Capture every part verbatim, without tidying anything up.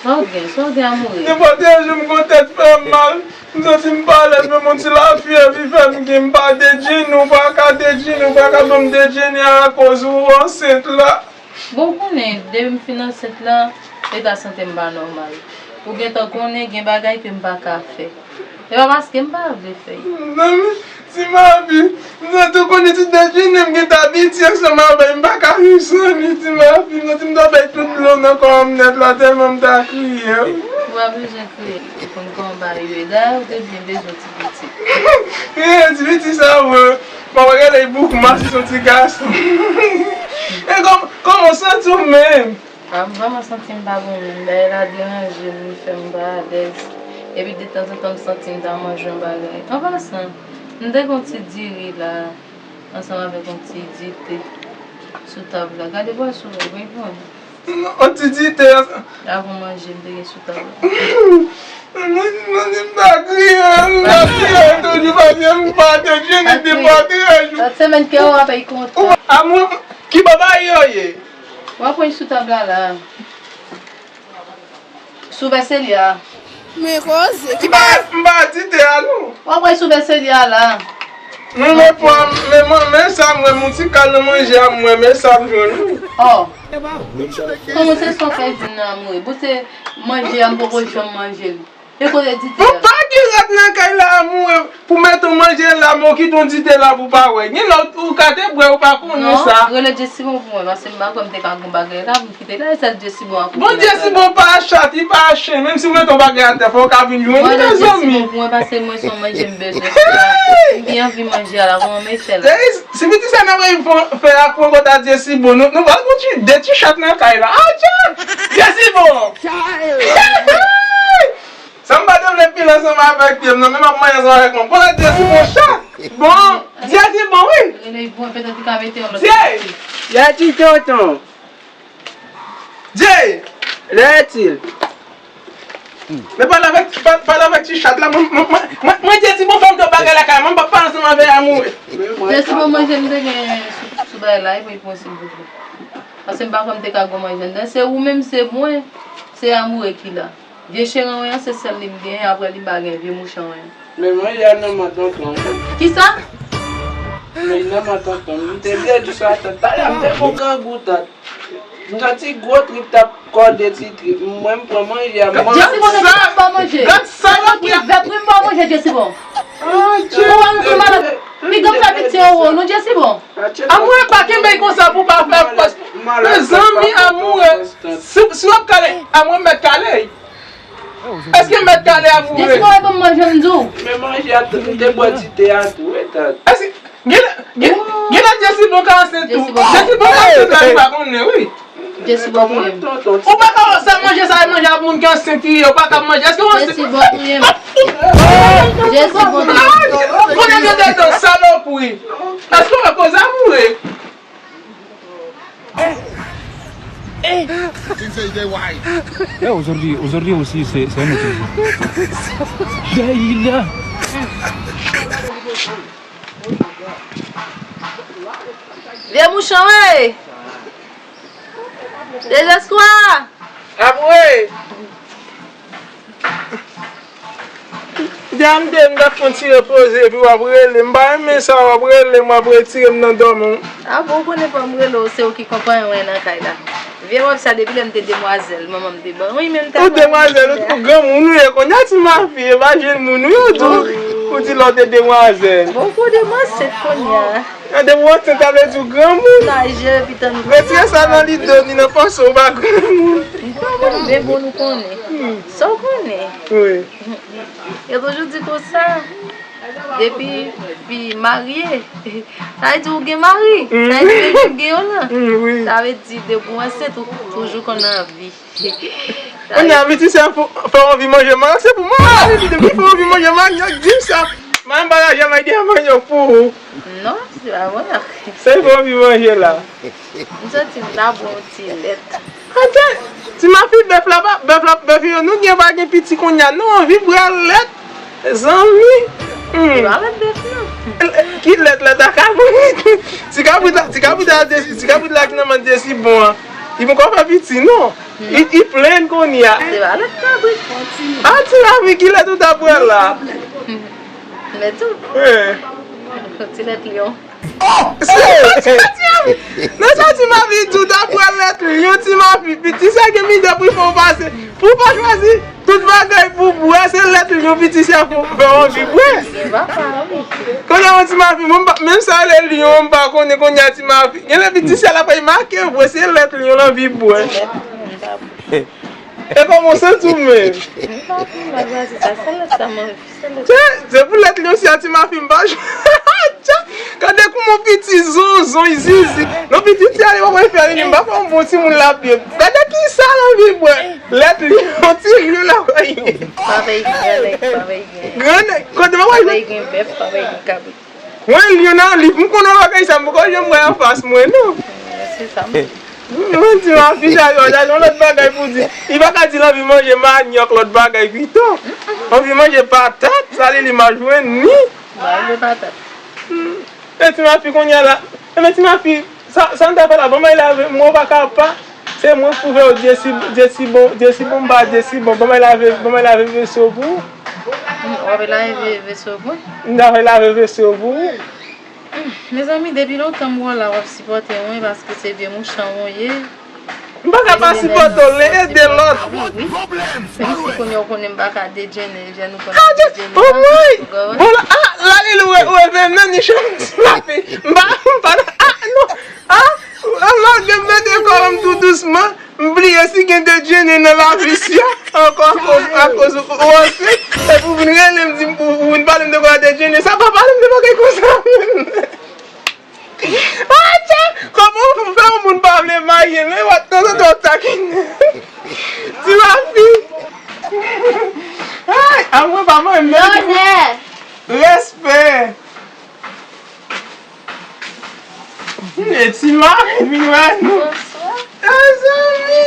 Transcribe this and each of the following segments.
Sa w gen? Sa w gen, Amoure? Nenpòt yon jou m gon tèt fè m mal. M santi m pa alèz, menm yon ti lafyèv li fè m gen, m pa dejene, ou pa ka dejene, ou pa ka ban m dejene akoz ou ansent la. Bon, ou konnen, depi m fin ansent la, eta sante m pa nòmal. Ou gentan konnen gen bagay ke m pa ka fè. E pa paske m pa vle fè l. Mezanmi, Ti Mavi, m santi w konnen ti dejene m gentan abitye ansanm avè l, m pa ka viv san li, Ti Mavi, m santi m ta bay tout dlo nan kò m nèt la, tèlman m ta kriye. Ou pa bezwen kriye, ou konn kòman bagay yo ye. Dayè, ou te byen bezwen ti pitit. Eh, ti pitit sa, mwen, mwen pa gade l bouk, m si son ti gason. E kòm, kòman w santi w menm? A, m vrèman santi m pa bon menm. Bagay la deranje m, li fè m pa alèz. Epi detanzantan m santi m ta manje yon bagay. An pasan, m te gen yon ti diri la, ansanm avèk yon ti dite sou tab la. Gade bwasou, wi, bon. Yon ti dite ansanm. Avan manje, m te gen sou tab la. Mwen, mwen, m pa kriye, m pa kriye, toujou pa kriye, m pa te jene de pa kriye. Lòt semèn, kè w ap kontan. A mwen, ki bagay yo ye? W ap wè sou tab la la. Sou vèse li a. Men koze, ki bagay? M pa di te a non. W ap wè sou vèse li a la. Men, men, pwa, men, men, men sa m wè, m yon ti kal nan manje a, m wè, men sa m jwenn, wi. Oh. Kòman se sa w fè jwenn nan, Amoure? Bon, se manje a, m poko janm manje l. E kote dite a? Bon, pa gen rad nan kay la, Amoure, pou mete yon manje la, men w kite yon dite la pou pa wè. Gen lè ou ka te bwè, ou pa konnen sa. Non, rele Jesibon pou mwen, paske m pa kwè m te ka gon bagay la, m kite la, e sèl Jesibon ak ou. Bon, Jesibon pa chat, li pa chen, menm si w mete yon bagay atè, fò w ka vin jwenn li, mezanmi. Rele Jesibon pou mwen, paske mwen se yon manje m bezwen. M gen anvi manje a la, kòman m fè la? Dèyè, si piti sa nan wè fè ak pran kòt a Jesibon, nou, nou pral gon ti, de ti chat nan kay la. Atcha! Jesibon! Sa m pa te vle pile ansanm avèk pye m nan, men m ap manje ansanm avèk mwen. Bon, Dye di bon chat. Bon, Dye di bon, wi. Rele bon, petèt li ka mete yon lòt. Dye! Dye di tonton. Dye! Lè etil. Men pale avèk, pa-, pale avèk ti chat la. Mwen, mwen, mwen, mwen, mwen Dye di bon fè m de bagay lakay mwen, m p ap pale ansanm avè Amoure. Dye di bon manje m te gen sou, sou bagay la, epi pou silvouplè. Paske m pa kwè m te ka gon manje anndan. Se ou menm, se mwen, se Amoure ki la. Vye cheranwen an, se sèl li m genyen, apre li m pa gen vye mouchanwen an. Men manje a nan men tonton. Kisa? Men nan men tonton. M te byen di sa, tant. Talè m te gon grangou, tant. M santi gwo trip t ap kòde ti trip. Mwen, m pran manje a, m manje. Jesibon, se ki pa manje? Gad salopri! Vèt wi m pa manje, Jesibon. Ou wè m sou malad. Piga m fè piti an wo, non, Jesibon. Amoure pa kenbe l konsa pou pa fè fòs. Mezanmi, Amoure. Si, si w ap kale, Amoure mèt kale. Èske mèt kale a mouri? Jesibon, e ban m manje m di w. Men manje a tou, m te bwè ti te a tou, wi, tant. Èske, gen, gen, gen lè Jesibon ka ansent tou. Jesibon ka ansent la, li pa konnen, wi. Jesibon touye m. Ou pa ka wè sa manje sa, e manje a pou moun ki ansent li ye, ou pa ka manje. Èske w ansent? Jesibon touye m. Jesibon touye m. Konnen gen de salopri. Èske w wè koze a mouri? Eh, aujourd'hui, aujourd'hui aussi, c'est, c'est un autre jour. Leila. Vye mouchanwen! Dezespwa! Apre! Dèyè m te, m t ap pran ti repoze, epi w ap rele m. M pa renmen sa, w ap rele m, w ap retire m nan dòmi w. A bon, ou konnen pa m rele w, se ou ki konpanyen mwen nan kay la. Vye wòb sa depi lè m te demwazèl, manman m te ban m. Wi, men m tèlman... Ou demwazèl, ou granmoun ou ye kounye a, ti mafi, e pa jenn moun ou ye, ou di, ou di lè w te demwazèl. Bon, ou demwazèl kounye a. Gade, ou ansent, sa vle di w granmoun. Retire sa nan lide w, ni nan panse w, ou pa granmoun. M pa konn, men bon, nou konnen. Sa w konnen. Wi. Yo toujou di konsa, depi fi marye, sa vle di ou gen mari. Sa vle di ou gen yon lan. Sa vle di depi w ansent, ou toujou konn anvi. Kounye a, piti sè fè w anvi manje, man, se pou mwen. Li di, depi fè w anvi manje, man, yo di sa. Man, m pa ka janm ede a manje pou ou. Non, se pa mwen. Se fè w anvi manje la. M santi m ta bon ti lèt. Atè, ti mafi bèf la, pa, bèf la, bèf yo, nou gen pa gen piti kounye a, nou anvi bwè lèt, zanmi. Hmm. Se pa lèt bèf, non. Ki lèt, lèt a kabrit? Ti kabrit la, ti kabrit la, ti kabrit la ki nan men Desi bon an. Li poko fè piti non. Li, li plen kounye a. Se pa lèt kabrit. Ah, ti mafi, ki lèt ou ta pran la? Lèt ou? Ti lèt lyon. Oh! Se sa ti mafi. Non, sa ti mafi di w ta pran lèt lyon, ti mafi. Piti sa gen mizè pou l fè w pase. Pou w pa chwazi tout bagay pou w bwè, se lèt lyon piti sa pou fè w anvi bwè. Kounye a yon ti mafi, menm sa rele lyon, m pa konnen kounye a ti mafi. Gen lè piti sa la fè make bwè, se lèt lyon l anvi bwè. E kòman w santi w menm? Tchè, se pou lèt lyon si a ti mafi m pa jwe. Tchè, gade kouman piti zonzon, zizi. Non, piti ti ale pa wè fè li, m pa fè yon bon timoun lapye. Gade ki sa l anvi bwè. Lèt lyon, ti lyon la wè. Pa veye grannèg, pa veye grannèg. Grannèg, kote m wè. Pa veye gen bèf, pa veye gen kabrit. Mwen, Lyona, li, m konnen bagay sa, m poko janm wè anfas mwen, non. Se sa, m di. Mwen di, mafi sa, yo, sa, yon lòt bagay pou di. Li pa ka di l anvi manje manyòk, lòt bagay pito. Anvi manje patat, sa li, li mal jwenn ni. Ba, le patat. E ti mafi kounye a la. E men ti mafi, sa, sa n ta fè la, ban m al lave, mwen pa ka pa. Se mwen k pou fè yo, Desi, Desi bon, Desi bon, m pa Desi bon. Ban m al lave, ban m al lave veso pou ou. M, w ap lave ve-, veso pou mwen? M ta fè lave veso pou ou. Mezanmi, depi lontan m wè w la, w ap sipòte mwen, paske se vye mouchan w ye. M pa ka pa sipòte w, len ede lòt. Wi, wi. Menm si kounye a w konnen m pa ka dejene, jan nou konn ap dejene an. Oh, mwen! Bon, la, ah, la, li lwe, lwe, menm ni chanm ti mafi. M pa, m pa, ah, non. Ah, lòt gen mete kò m tou dousman. M bliye si gen dejene nan lavi sya ankò akoz, akoz ou, ou ansent. Epi ou vin rele m, di m, ou, ou vin pale m de bagay dejene. Sa pa pale m de bagay konsa menm. Ah, tchè! Kòman w fè yon moun pa vle marye, men w ap tanzantan w ap takine. Ti mafi. Ay, a mwen pa mwen menm. Respè. E ti mafi vin wè nou. Bonswa. Mezanmi!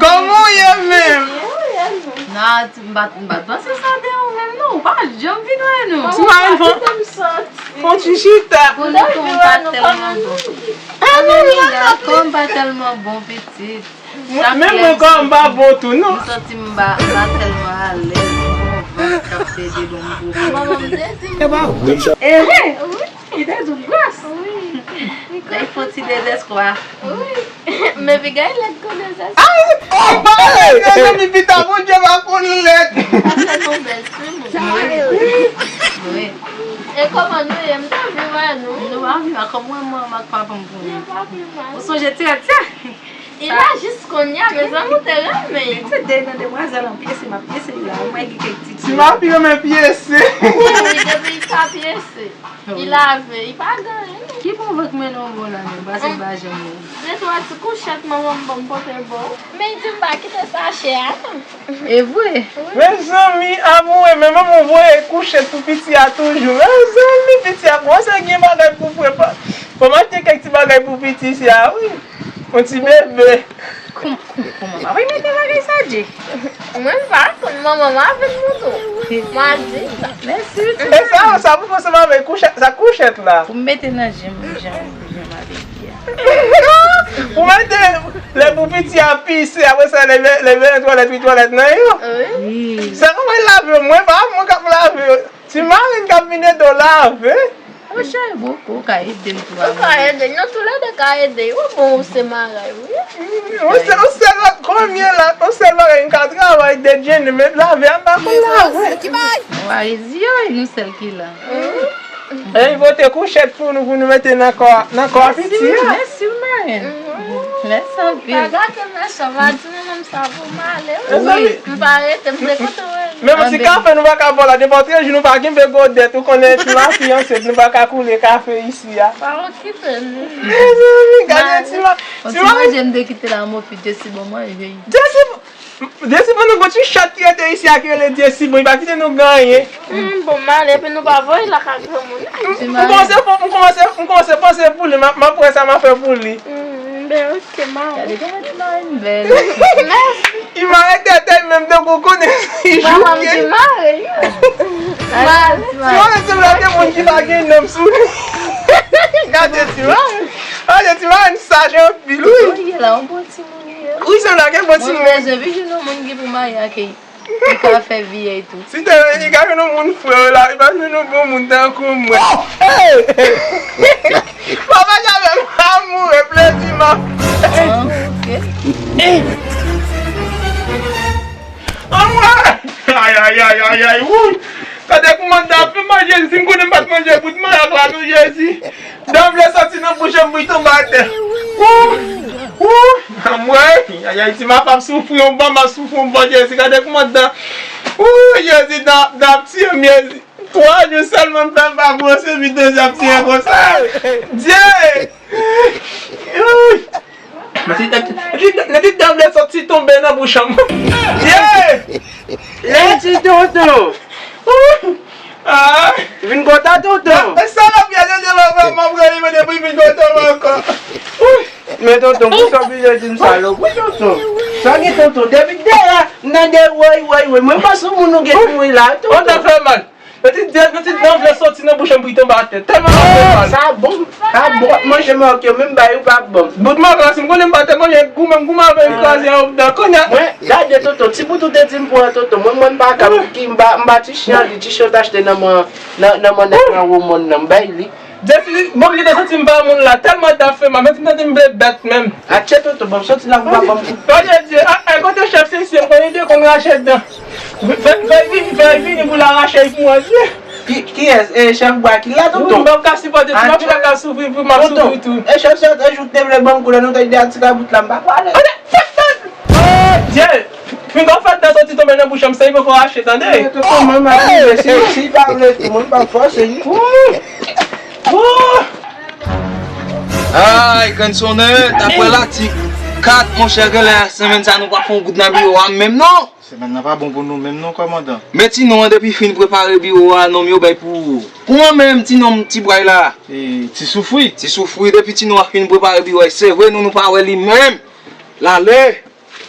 Kòman w ye menm? Mwen byen, ou menm? Non, m pa, m pa t panse sa de ou menm, non. Ou pa janm vin wè nou. Ti mafi, fon, fon ti chita. Konnen kò m pa tèlman bon. Konnen kò m pa tèlman bon, pitit. Menm mwen kò m pa bon tou, non. M santi m pa, m pa tèlman alèz. Bon, vant k ap fè de bon pwoblèm. Manman m te di m. Ehe, wi, li te di w gras. Wi. Lè l fè yon ti dezespwa. Wi. Men piga lèd kou dezespwa. Ay, oh, pa lèd, mezanmi, pita Bondye pa konn lèd. Sa fè nou bèl, se bon. Wi. Wi. E kòman nou ye? M ta vle wè nou. Nou pa vle wè kòman mwen, mwen ak papa m pou nou. Nou pa vle wè. Ou sonje ti rèd sa? Li la jis kounye a, mezanmi, ou te renmen. Pitit de nan demwazèl an pyese, m ap pyese li la. Ou mwen gen kèk ti. Ti mafi renmen pyese. Wi, wi, depi li ka pyese. Li lave, li pa gen anyen. Ki bon vant mwen nan yon bò la menm, paske m pa janm wè. De twa ti kouchèt manman m ban m pote ba w. Men di m pa kite sachè a non. E vre. Mezanmi, a mwen menm, mwen voye kouchèt pou piti a toujou. Mezanmi, piti a kòmanse gen bagay pou prepare. Fò m achte kèk ti bagay pou piti sa, wi. Yon ti bebe. Kòm-, kòm-, kòman? Pa vle mete bagay sa, Dje. Mwen pa konn manman m avèk mouton. M a di sa. Mèsi, pitit. E sa, sa pou fè ansanm avèk kouchèt, sa kouchèt la. Pou m mete nan je m, je m, je m avèk li a. Ou mete lè pou piti a pise, apre sa, lè, lè, lè twalèt, wi, twalèt nan yo. Wi. Sa kòman l lave yo? Mwen pa, mwen k ap lave yo. Ti marenn k ap vin ede w lave. Monchè, bon, ou ka ede m tou. Ou ka ede, nou toulède ka ede. Ou bon, ou se maray, wi. Ou se, ou sèl lòt, konbyen lòt, ou sèl bagay, m ka travay dejene, men lave a m pa konn lave. Ou a rezi yo, e nou sèl ki la. E li pote kouchèt pou nou, pou nou mete nan kò, nan kò a piti a. Mèsi, mèsi, marenn. Mèsi anpil. Pa gate mechan, pa di nou menm sa pou m ale. Wi, m pa rete, m te kontan wè nou. Men yon ti kafe nou pa ka bò la, depi trè jou nou pa kenbe godèt, ou konnen ti mafi ansent, nou pa ka koule kafe isi a. Pa okipe nou. Mezanmi, gade ti ma-, ti mafi. Ti manje m te kite la, mon fi, Desi bon manje. Desi, Desi ban nou gon ti chat ki rete isi a ki rele Desi bon, li pa kite nou gen anyen. Hmm, bon, m ale, epi nou pa voye lakay granmoun. M kòmanse, m kòmanse, m kòmanse Se pou li, m ap, m ap wè sa m a fè pou li. Mm, ben, ok, mare. Gade kòman ti mare m bèl. Mèsi. Li mare tèt li menm tankou konnen li jouke. Manman m ki mare l. Mare. Ti mare sanble ak yon moun ki pa gen nanm sou li. Gade ti mare. Gade ti mare, li saj anpil, wi. Wi, la, yon bon timoun li ye. Wi, sanble ak yon bon timoun. Mwen bezwen vin jwenn yon moun ki pou marye ak li. Li ka fè viyèy tou. Si te li ka jwenn yon moun frè w la, li pa jwenn yon bon moun tankou mwen. Papa Javel, m amoure, plezi m ap fè. Ah, ok. Anmwey! Ay, ay, ay, ay, ay, wouy! Gade kouman dan ap fè manje, si m konnen m pa t manje bout mayak la non, Jezi. Dan vle soti nan bouch mwen pou l tonbe atè. Wouy! Wouy! Anmwey! Ay, ay, ti m ap soufri yon bò, m ap soufri yon bò, Jezi. Gade kouman dan. Wouy, Jezi, dan, dan ap tiye m, Jezi. Twa jou sèlman m fè m pa bwose, vide jan ap tiye konsa. Dye! Wouy! Mwen ti, mwen ti, mwen ti dan vle soti tonbe nan bouch mwen. Ye! Ye ti tonton! Ay! Vin kontan tonton! E salòp ya, tonton, mwen, mwen, mwen, mwen, mwen, vin kontan mwen ankò. Men tonton, pou sa oblije di m salòp? Wi, tonton. Sa gen tonton? Depi dèyè, m tande woy, woy, woy. Mwen m panse moun ou gen mouri la, tonton. Mwen ta fè mal. Mwen ti, mwen ti dan vle soti nan bouch mwen pou l tonbe atè. Tèlman sa fè mal. Sa bon. Sa bon. Manje mank yo, menm bay ou pa bon. Bout mank la, si m konnen m pa te manje, goumen m goumen avè l, kraze an dan. Kounye a. Mwen, gade tonton, ti bout ou te di m pou an tonton. Mwen, mwen m pa ka, m ki, m pa, m pa ti chen li, ti chen w t achte nan men, nan, nan men nèg nan Womòn nan, m bay li. Jezi, bon, m gentan santi m pa moun la, tèlman dan fè mal, mwen ti tande m vle bèt menm. Atchè tonton, ban m soti la pou m pa ban m kout. Tande di, a, a, kote chèf se isi, m konnen de konn rache dan. Fè, fè vini, fè vini pou l rache pou mwen, di. Ki, kiyès? E, chèf Bwakila, tonton? Wi, m p ap ka sipòte, ti m ap fè ka soufri, pou m ap soufri tou. E chèf sa, te jou te vle ban m koulè, nou te di a ti kabrit la, m pa kwè. Tande, fè, fè. Oh, Dye! Pinga w fè dan soti tonbe nan bouch mwen, sa li poko rache, tande. Tonton, mwen m ap rive, si, si li pa vle tou, mwen m p ap fòse li. Wouy! Wouy! Ay, grann sonnen, daprè latik kat, monchè, genlè semèn sa nou pa fè yon goud nan biwo a menm non. Semèn nan pa bon pou nou menm non, kòmandan. Men ti non an depi fin prepare biwo a, nonm yo bay pou, pou mwen menm, ti nonm ti bway la. E, ti soufri. Ti soufri, depi ti non an fin prepare biwo a, se vre nou, nou pa wè li menm. L ale.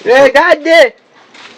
E, gade!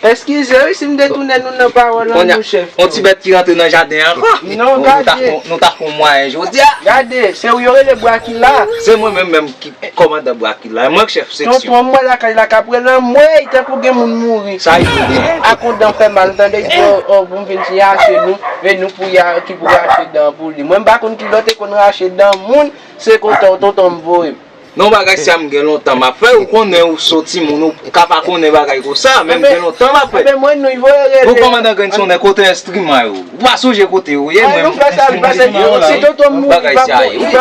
Eskize wi si m detounen nou nan pawòl an nou, chèf. Yon ti bèt ki rantre nan jaden an. Non, gade. Nou ta fè yon mwayen jodi a. Gade, se ou yo rele Bwakila. Se mwen menm menm ki kòmandan Bwakila. Mwen k chèf seksyon. Tonton an mwen lakay la k ap rele anmwey tankou gen moun mouri. Sa y ap kondan fè mal, tande, yo, oh, pou m vin ti rache nou, e nou pou y a, ki pou rache dan pou li. Mwen m pa konn ki lòt e konn rache dan moun, se kontan tonton m voye m. Non, bagay sa m gen lontan m ap fè, ou konnen ou soti moun, ou ka pa konnen bagay konsa, men m gen lontan m ap fè. Bon, kòmandan Grenn Sonnen, kote enstriman yo? Ou pa sonje kote yo ye, men enstriman yo la, wi. Bagay sa ye, wi.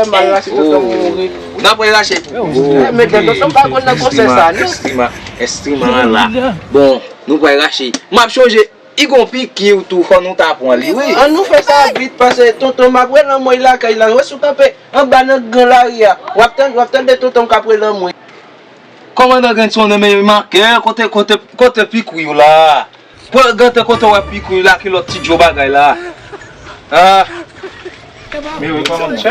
Bagay sa ye, wi. N ap wè rache pou ou. Men tonton pa konn nan konsèy sa, non. Enstriman, enstriman an la. Bon, nou pral rache. M ap chonje. I gon piki tou, fò nou ta pran li, wi. An nou fè sa vit, paske tonton m ap rele anmwey lakay la. Wè si w kanpe anba nan gran lari a, w ap tande, w ap tande tonton m k ap rele anmwey. Kòmandan Grenn Sonnen, men manke, kote, kote, kote piki w la? Pran gade kote w wè piki w la, ki lòt ti djo bagay la. Ah. Men wi, kòmandan.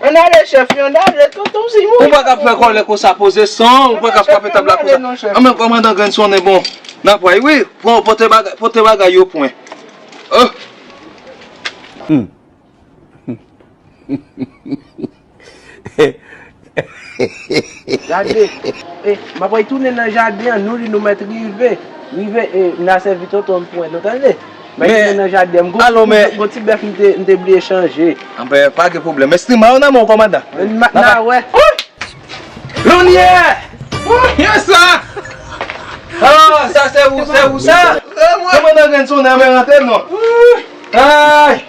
Ann ale, chèf, ann ale, tonton, si mouri. Ou pa ka fè kòlè konsa, poze san, ou pa ka frape tab la konsa. Ann men, kòmandan Grenn Sonnen, bon, n ap wè, wi, pran, pote bagay, pote bagay yo pwen. Oh. Gade, e, m ap tounen nan jaden an, nou li nou mèt rive. Rive, e, n a sèvi tonton m pwen, nou tande? M ap tounen nan jaden an, gon ti bèf m te, m te bliye chanje. Anben, pa gen pwoblèm. Enstriman yo nan men w, kòmandan. N a wè. Lonnyè! Yo sa! Ah, sa se ou, se ou sa! Kòmandan Grenn Sonnen, anben rantre non. Ay!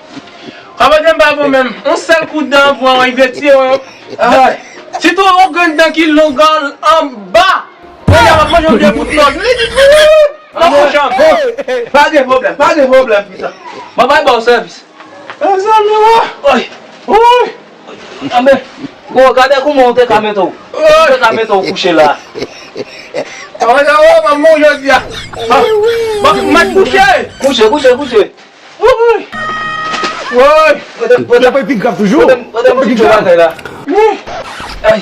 Kòmandan m pa bon menm. Yon sèl kout dan pran, rive tiye w. Ay! Sitou yon grenn dan ki long anba. Kounye a w ap manje yon de bout lòt. Li di, nan bouch an. Pa gen pwoblèm, pa gen pwoblèm, pita. Mwen pral ba w sèvis. Mezanmi, woy! Woy! Anben, bon, gade kouman w te ka mete w. Ou te ka mete w kouche la. Anben, woy, m ap mouri jodi a. Bon, m ap kouche. Kouche, kouche, kouche. Woy! Woy! Pote, pote, pote, Yon ti bagay la. Ay.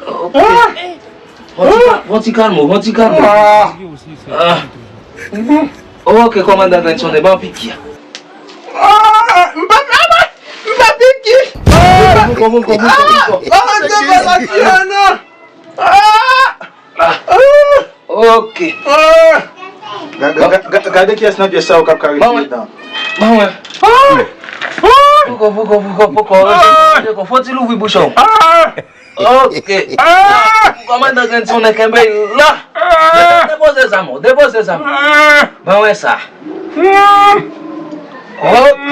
Ok. Fon ti ka-, fon ti kalmo, fon ti kalmo. Ah. Ok, kòmandan Granson, ban piki a. Ah, m pa, m pa, m pa piki. Ah, bouko, bouko, bouko, bouko. Ah, kòmandan Granson, non. Ah. Ah. Ok. Ah. Gade, gade, gade, gade kiyès nan pyès sa yo k ap ka retire dan. Ban mwen. Bouko, bouko, bouko, bouko. Fon ti louvri bouchon. Ok. Kòmandan Granson, kenbe la. Depoze zam ou, depoze zam ou. Ban mwen sa. Ok.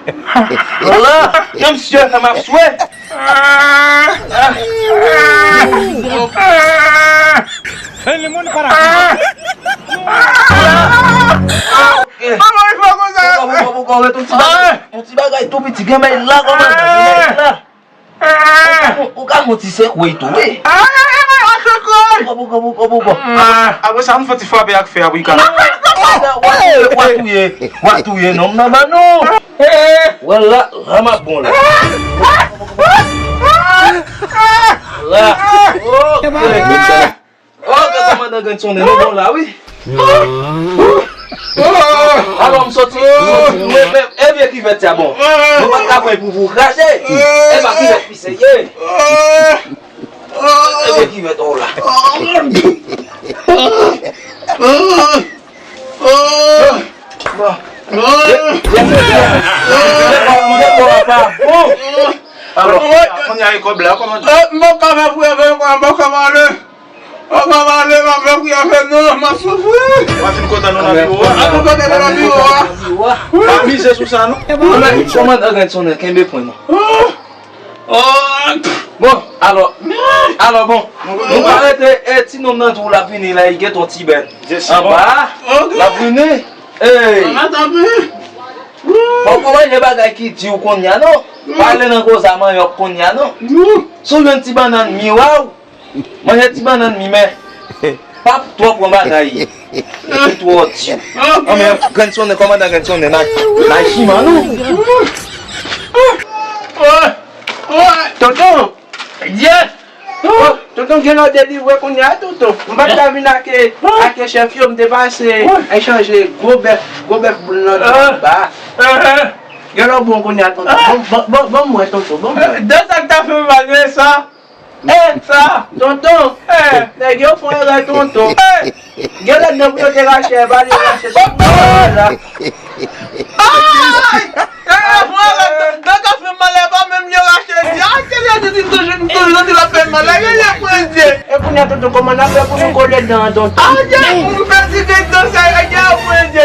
La, nan misye fè m ap swe. Ok. Bouko, bouko, bouko, ret yon ti bagay, yon ti bagay tou piti, gen men la, kòmandan, gen men la. Ou, ou ka fè yon ti sekwe tou, wi. Bouko, bouko, bouko, bouko. Apre sa, ann fè ti frape ak fè a, wi, ka. Wa touye, wa touye, wa touye nonm nan ban nou. Wè la, la m ap bon la. La. Ok. Ok, kòmandan Granson, nou bon la, wi. Alò, m soti, m soti, mwen, mwen, e vye kivèt sa bon. Nou pa t ka pran pou, pou krache. E pa kivèt pise ye. E vye kivèt, oh la. Bon. Ye, ye, ye, ye, ye, ye, pa bon. Alò, kounye a e kòb la, kòman? Eh, m pa ka fè pou avè yo, m pa ka pale. M pa ka pale, m ap fè pou avè non, m ap soufri. M ap vin kontan nou nan biwo a. M ap vin kontan nou nan biwo a. Pa mize sou sa, non. Kòmandan Granson, kenbe pwen non. Oh. Bon, alò, alò, bon, nou pa rete, e, ti nonm nan tou l ap vini la, li gen yon ti bèt anba a, l ap vini. Ey. Fòk ou manje bagay ki di w kounye a, non. Pale nan koze a manyòk kounye a, non. Si w jwenn ti bannann mi, waw. Manje ti bannann mi, men pa twò pran bagay ki twò di. Anmè, Granson, kòmandan Granson, n a, n a siman nou. Tonton! Yes! Oh, tonton, gen lè w delivre kounye a, tonton. M pa t ka vin ak, ak chèf yo, m te pase echanje gwo bèf, gwo bèf boul nan anba. Gen lè w bon kounye a, tonton. Bon, bon, bon, bon, mwen, tonton, bon, mwen. De sa k ta fè m mal, men sa. Eh, sa, tonton, eh, nèg yo fè yon erè, tonton. Eh, gen lè nan pou yo te rache, e pa li rache, tonton, la. Ay! Eh, frè, nèg yo fè mal, e pa menm yo rache, di, ah, ke lè di, di, toujou, toujou, di, la fè mal, la, gen lè, frè, di. E kounye a, tonton, kòman n ap fè pou nou kole dan, tonton? Ah, gen, pou nou fè ti dan, sa, gen, frè, di.